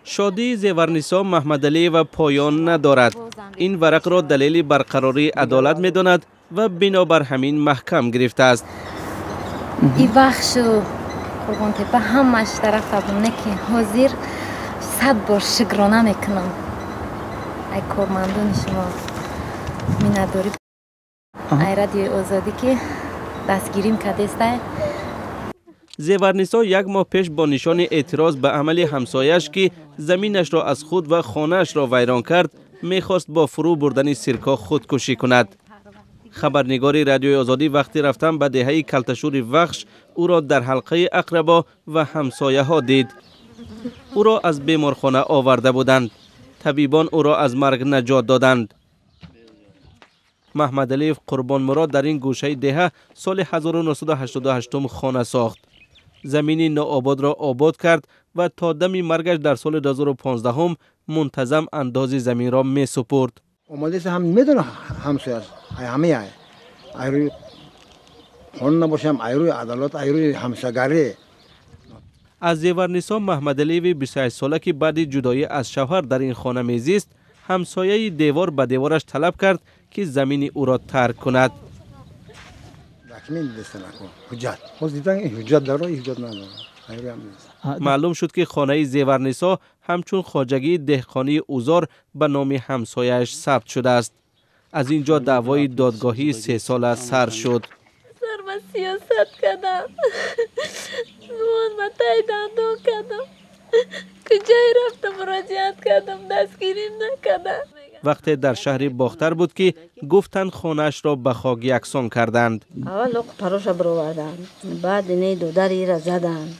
Шодии Зеварнисо Маҳмадалиева поён надорад. Ин варақро далели барқарории адолат медонад ва бинобар ҳамин маҳкам гирифтааст. И Вахшу, Қурғонтепа, ҳамаш тарафта будам, не ки ҳозир 100 бор шукрона мекунам. Ай кормандони шумо миннатдорӣ, ай Радиои Озодӣ, ки дастгирим кардестай. Зеварнисо як моҳ пеш бо нишони эътироз ба амали ҳамсояаш, ки заминашро аз худ ва хонаашро вайрон кард, мехост бо фурӯ бурдани сирко худкушӣ кунад. Хабарнигори Радиои Озодӣ вақти рафтан ба деҳаи Калташури Вахш ӯро дар ҳалқаи ақрабо ва ҳамсояҳо дид. Ӯро аз беморхона оварда буданд. Табибон ӯро аз марг наҷот доданд. Маҳмадалиев Қурбонмурод дар ин гӯшаи деҳа соли 1988 хона сохт, замини ноободро обод кард ва то дами маргаш дар соли 2015 мунтазам андози заминро месупурд. Омадеса ҳам медона, ҳамсоя аст, ай ҳамаи ай рӯи қонун набошам, ай рӯи адолат, ай рӯи ҳамсоягарӣ. Аз Зеварнисо Маҳмадалиеви 28-сола, ки баъди ҷудоӣ аз шавҳар дар ин хона мезист, ҳамсояи девор ба девораш талаб кард, ки замини ӯро тарк кунад. Документ дидестан, ҳуҷҷат ҳоз дидан, ҳуҷҷат дара, ҳуҷҷат надора, ай рӯи ҳам нест. Маълум шуд, ки хонаи Зеварнисо ҳамчун хоҷагии деҳқонии Узор ба номи ҳамсояаш сабт шудааст. Аз ин ҷо даъвои додгоҳии сесола сар шуд. Сарма сиёсат кардам, ма тай дандон кардам, куҷое рафтам, муроҷиат кардам, дастгирим накардам. Вақте дар шаҳри Бохтар буд, ки гуфтанд хонаашро ба хок яксон карданд. Аввал оқ пароша бироварданд, баъд инаи додари ира заданд,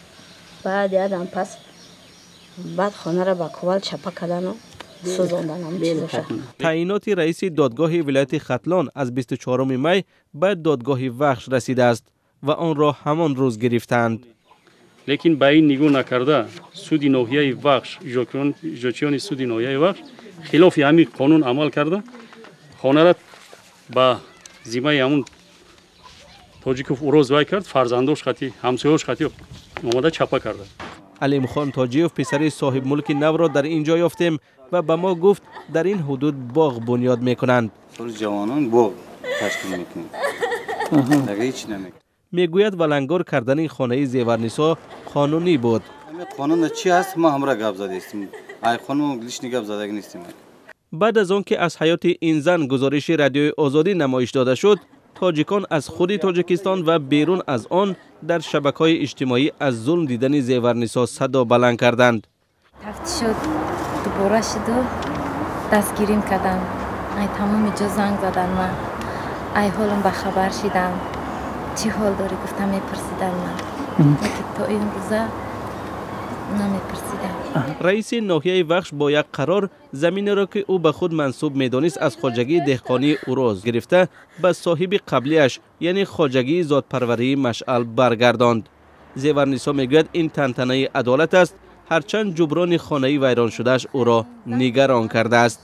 баъд ядам пас баъд хонаро ба кувал чапа кардану сӯзондан ҳам чизоша. Таъиноти раиси додгоҳи вилояти Хатлон аз 24 май ба додгоҳи Вахш расидааст ва онро ҳамон рӯз гирифтаанд. Лекин ба ин нигоҳ накарда, суди ноҳияи Вахш, иҷрочиёни суди ноҳияи Вахш хилофи ҳамин қонун амал карда, хонара ба зиммаи ҳамун Тоҷиков Уроз вай кард, фарзандош хати, ҳамсоёш хати омада чапа карда. Алимхон Тоҷиев, писари соҳибмулки навро дар ин ҷо ёфтем ва ба мо гуфт, дар ин ҳудуд боғ бунёд мекунанд. Ҷавонон боғ ташкил мекунанд, дигар ҳеч намекунанд. Мегӯяд, валангор кардани хонаи Зеварнисо қонунӣ буд. Қонун чи ҳаст, мо ҳамра гап задаистем, ай қонун лишний гап задаги нестем. Баъд аз он ки аз ҳаёти ин зан гузориши Радиои Озодӣ намоиш дода шуд, тоҷикон аз худи Тоҷикистон ва берун аз он дар шабакаҳои иҷтимоӣ аз зулм дидани Зеварнисо садо баланд карданд. Тафтишот дубора шуду дастгирим кардам. Ай тамоми ҷо занг задан, ман ай ҳолам ба хабар шидам, чӣ ҳол дорӣ гуфта мепурсидан ман, лекин то имрӯза намепурсидам. Раиси ноҳияи Вахш бо як қарор заминеро, ки ӯ ба худ мансуб медонист, аз хоҷагии деҳқонии Уроз гирифта, ба соҳиби қаблиаш, яъне хоҷагии зодпарварии Машъал баргардонд. Зеварнисо мегӯяд, ин тантанаи адолат аст, ҳарчанд ҷуброни хонаи вайроншудааш ӯро нигарон кардааст.